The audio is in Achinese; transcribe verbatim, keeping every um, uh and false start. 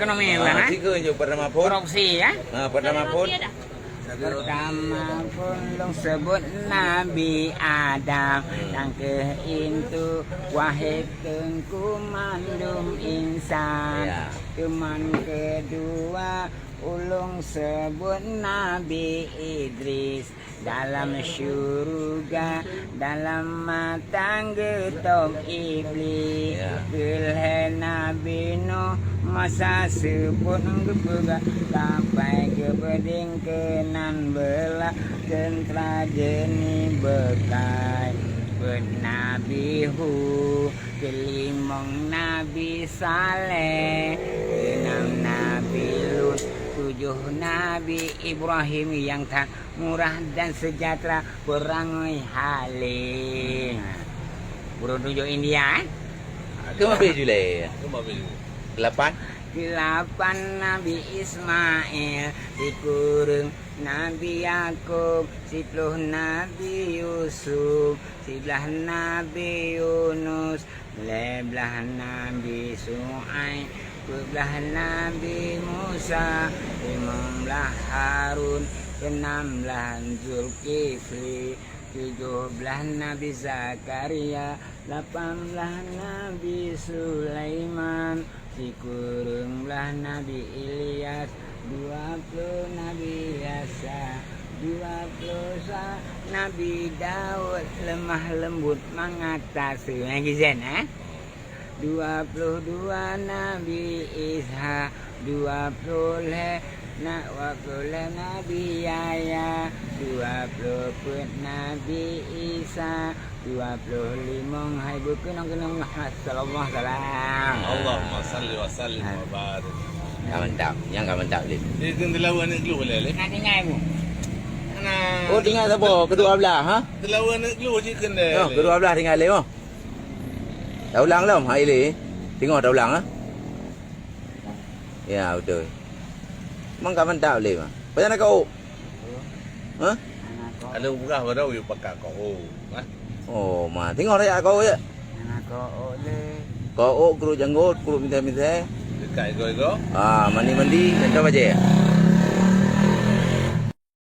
Ekonomi, ha, kan, eh? Tiga je pertama phon. Korupsi, eh? Ha, pertama phon. Pertama phon lôn seubut Nabi Adam, hmm, nyang keuh intu wahé teungku mandum insan. Ya. Teuma keudua ulôn seubut Nabi Idris. Dalam syuruga, dalam mata geutôb Iblih. Ya. Keu lhée Nabi Nuh masa seupôt geupeugah, sampai geupeudeng keunan beulah, teuntra jeuneuh beukai. Peuet Nabi Hud, keulimong Nabi Saleh, keunam Nabi Lut, tujoh Nabi Ibrahim nyang that murah dan sejahtera, peurangui halé. Buruh tunjok India, eh? Keu mabé julée? Keu mabé julée? Keulapan? Keulapan Nabi Ismail, sikureueng Nabi Yakub, siploh Nabi Yusuf, siblaih Nabi Yunus, lhée blaih Nabi Syu'aib, peuet blaih Nabi Musa, limong blaih Harun, keunam blaih Zulkifli, tujoh blaih Nabi Zakaria, lapan blaih Nabi Sulaiman, sikureueng blaih Nabi Ilyas, dua ploh Nabi Yasa, dua ploh sa Nabi Daud, leumah leumbot mangat taseue. Nyan gizen, eh? Dua ploh dua Nabi Isa, dua ploh lhée na, dua ploh lhée Nabi Yahya, dua ploh peuet Nabi Isa, dua ploh limong hai beukeunong-keunong Muhammad sallallahu alaihi wasallam. Allahumma salli wa sallim wa barik. Ka mantap. Nyang ka mantap lé. Dia kena dilawan aneuk glue lé, lé. Nak tinggai mu. Nah. Oh, tinggai saboh? Keudua blaih, ha? Dilawan aneuk glue je kena. Oh, lé. Keudua blaih tinggai lé, oh. Taulang lom, hai lé. Teungoh taulang, ha? Ya, beutôi. Memang ka mantap lé, mah. Pajan na kau? Ha? Ada urah baru yuk pakai kau. Ha? Oh, ma, tengok raya kau ya. Anak kau lé. Kau kruet janggot, kruet misai-misai. Dekat ego-ego. Ah, mandi-mandi, contoh baje.